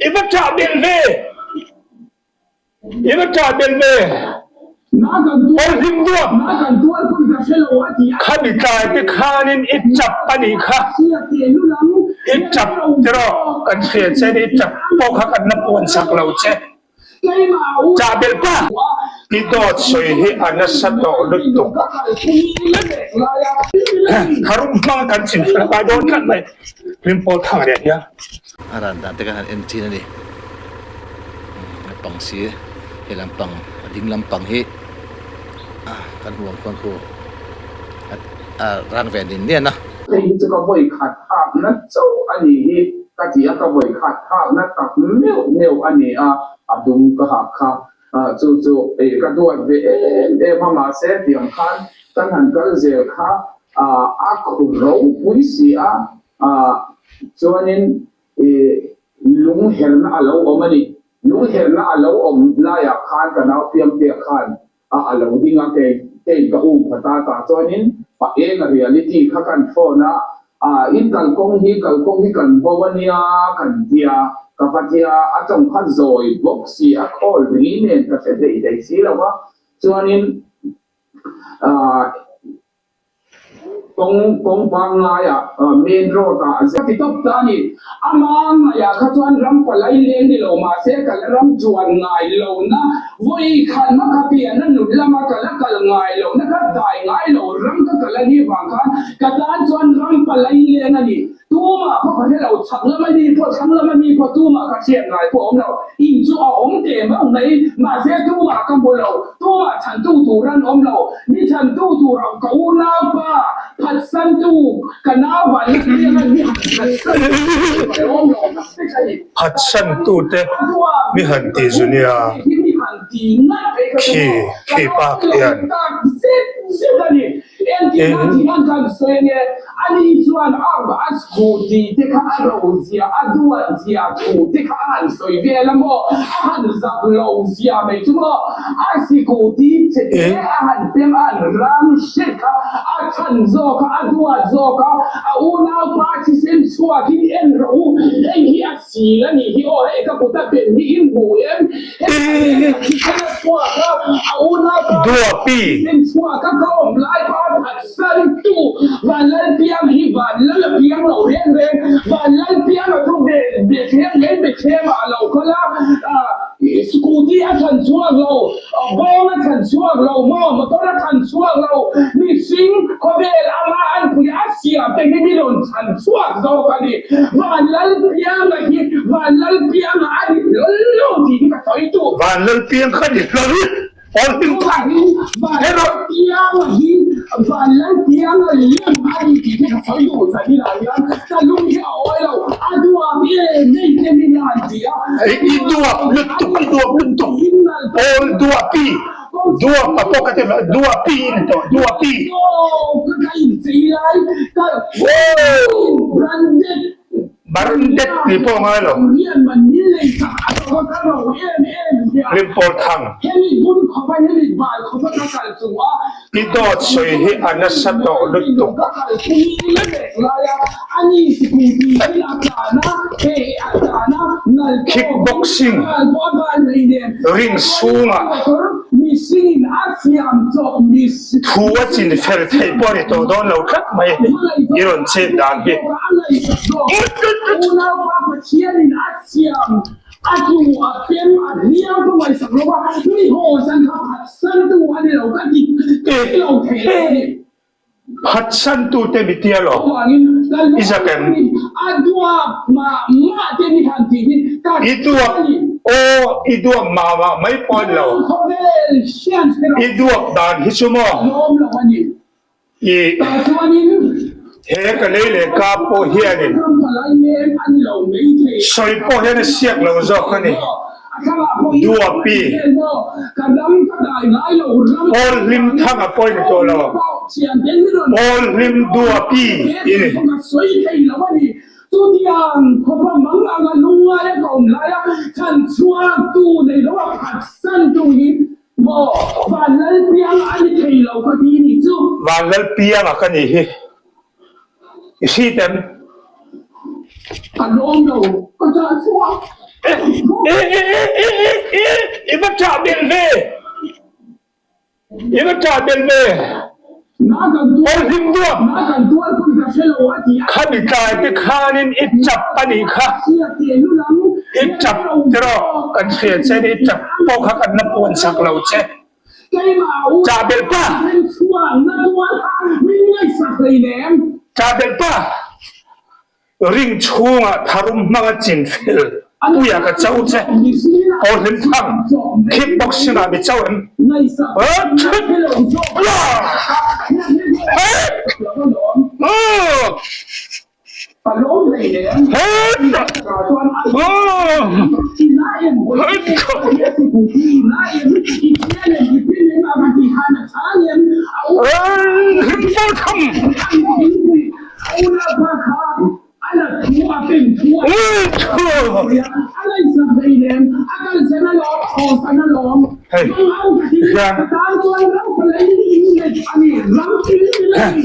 I va ṭah belh ve! I va ṭah belh ve! Awlhlim duap! Khami tlai te khanin i ṭap a nih kha. I ṭap tiraw kan hria che ni, i ṭap pawh kha kan la puan sak lo che. Chah belh pa! I dawt sawi hi a nasa tawh lutuk. Tharum hmang kan chin fel ngai dawn tlat mai. Hlimpawl thang leh hian. A ran dan te kan han en thin a ni. Naupang si he lampang a ding lampang hi kan hmuh ang khuan khu a rang ve nin nian a. Hei hi chu ka vawi khat hakna chauh a ni hi ka ti a, ka vawi khat hakna tak meuh meuh a ni a, a dum ka hak kha chu chu ka duat ve em em a, mahse tiang khan kan han kal zel kha a khu ropui si a, chuanin lung herna a lo awm a ni, lung herna a lo awm laiah khan ka nau piangtea khan a a lo ding a, kei kei ka um pha ta tah chuanin pa eng a reality kha kan phone a, ah in kalkawng hi kalkawng hi kan bo a nia kan tia, ka va tia a tawng kha zawi bawk si a call ri nen ka hre thei thei si lo va, chuanin ah. Kawng kawng pangngaia main road ah a ti tawp ta a ni. Ama ngaihah kha chuan ram palai leng ni lo mahse ka la ram chuan ngai lohna vawi khatna ka pian a nut lama ka la kal ngai lohna ka dai ngai lo ram ka kal a nih vang khan ka tan chuan ram palai leng a ni. Tumah pawh ka hre lo, chhak lama mi pawh thlang lama mi pawh tumah ka hriat ngai pawh a awm lo. In chu a awm teh mauh mai, mahse tumah ka hmu lo, tumah chhantu tur an awm lo. Mi chhantu tur ka unaupa phatsantu ka nau van la piang a mi han phatsan tur a awm lo tak vek a ni. Phatsantu te mi han ti zu nia. Khi khi pa khian. Entirna tih an kan sawi nge? Ani chuan a a scooty te kha a ro zia, a duat zia thu te kha a han sawi vel a maw? A han zak lo zia mai chu maw? A scooty che te a han pem a han ram hret kha a chhan zawk a, a duat zawk a, a unaupa thisen chhuakin en rawh u, hei hi a sil a nih hi aw, hei ka kut a pen hi in hmu em? Duapi. Van lal piang kha ni hlawl pawl hlim thang erawh. I duap lutuk i duap lutuk pawl duapi duap a pawh ka ti duapi in tawh duapi. Barndet tih pawh a ngai lo. Hlimpawl thang. I dawt sawi hi a nasa tawh lutuk. Kick boxing ring chhungah thu a chin fel theih pawh a ni tawh dawn lo tlat mai i rawn chet dan hi. Phatsantu te mi tia lo i zak em? I duap aw i duap mah mah mai pawh a ni lo. I duap dan hi chu maw i he ka lei leh ka pawh hianin sawi pawh hian a siak lo zawk a ni. Duapi, Pawl hlim thang a pawi ni tawh lo. Pawl hlim Duapi i ni. Vanlalpianga ka nih hi. I hri tem. Ka lawm lo, ka ṭah chhuak. I va ṭah belh ve. I va ṭah belh ve. Awlhlim duap. Khami tlai te khanin i ṭap a nih kha. I ṭap tiraw kan hria che ni i ṭap pawh kha kan la puan sak lo che. Ṭah belh pa. Ṭah belh pa. Ring chhungah tharum hmanga chinfel puia ka cho che. Aw hlim thang, kickboxing ah mi cho em?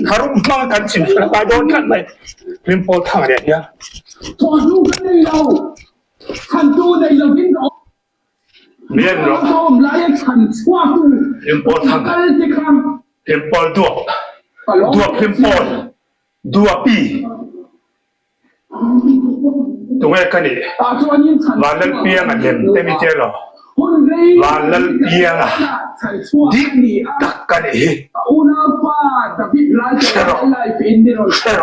Tharum hmang kan chim fel kai dawn tlat mai. Hlimpawl thang leh hian. Mian rawh. Hlimpawl thang. Hlimpawl duap. Duap hlimpawl. Duapi. Tunge ka nih? Vanlalpianga lem te mi tia lo. Vanlalpianga dik tak ka nih hi. Hre rawh. Hre rawh.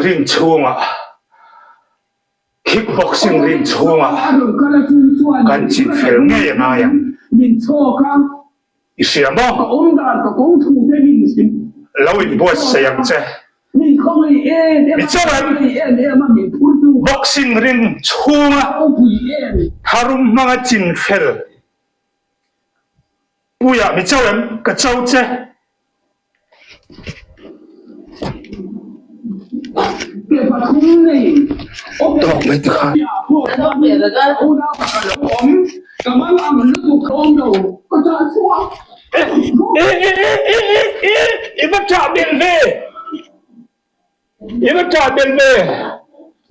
Ring chhungah Kickboxing ring chhungah kan chinfel ngei a ngai ang. I hria maw? Lo inbuatsaih ang che. Mi chuan boxing ring chhunga tharum hmanga chinfel Puia mi cho em? Ka cho che. Tawk mai tikhan. I va ṭah belh ve. I va ṭah belh ve.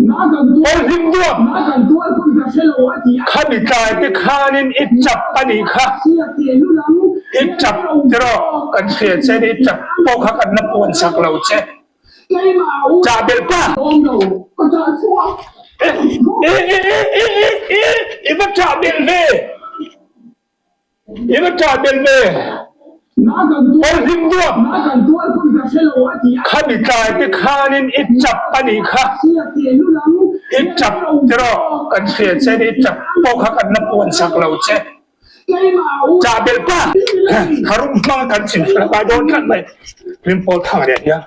Awlhlim duap. Khami tlai te khanin i ṭap a nih kha. I ṭap tiraw kan hria che ni i ṭap pawh kha kan la puan sak lo che. Ṭah belh pa. I va ṭah belh ve. I va ṭah belh ve. Awlhlim duap. Khami tlai te khanin i ṭap a nih kha. I ṭap tiraw kan hria che ni i ṭap pawh kha kan la puan sak lo che. Ṭah belh pa. Tharum hmang kan chim fel ngai dawn tlat mai. Hlimpawl thang leh hian.